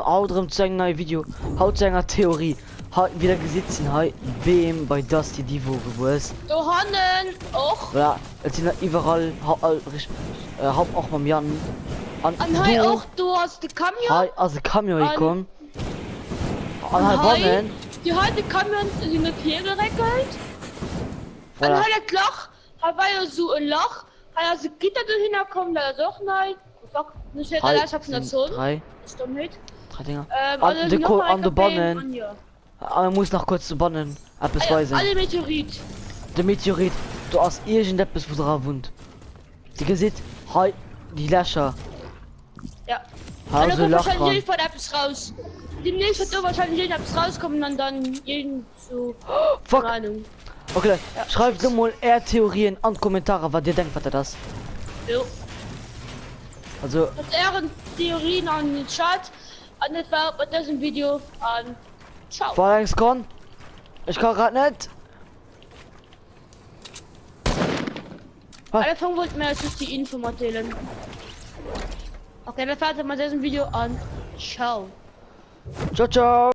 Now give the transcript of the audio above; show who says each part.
Speaker 1: Haut erëm zu engem neie Video, haut zu enger Theorie. Hei, wéi der gesitt sinn hei Beem bei Dusty Divo gewuess.
Speaker 2: Dohannen och.
Speaker 1: Voilà, et sinn der iwwerall, all richt, haupt och mam Yann.
Speaker 2: An An hei do, och, do ass de Camion.
Speaker 1: Hei ass e Camion hikomm. An hei bannen.
Speaker 2: Déi hei, de Camion sinn net virgeréckelt. An hei dat Lach, Hei war jo sou e Lach, hei ass e Gitter dohinner komm, dat ass och nei. Fuck, muss ech dat ausschalten vun der Zon,
Speaker 1: Hei
Speaker 2: das Dommheet.
Speaker 1: 3 Dinger. Ähm, an de Ko an de bannen. An muss nach kurz zu bannen eppes weisen.
Speaker 2: An de Meteorit.
Speaker 1: De Meteorit, do ass iergendeppes wou dra wunnt. Dir gesitt hei déi Lächer.
Speaker 2: Ja. Hei ass e Lach dran. Irgendwann eppes raus. Demnächst wird do wahrscheinlich irgendeppes rauskommen an dann irgend so.
Speaker 1: Fuck. Keine Ahnung. Okay, Leute, ja. schreibt doch mal är Theorien an d'Kommentarer, wat dir denkt, wat dat ass.
Speaker 2: Jo.
Speaker 1: Also.
Speaker 2: Schreibt ären Theorien an den Chat. An dat war et mat dësem Video an ciao.
Speaker 1: Warte eng Sekonn. Ech kann grad net.
Speaker 2: Am Anfang wollt mir just déi Info matdeelen. Okay, dat war et mat dësem Video an ciao.
Speaker 1: Ciao, ciao.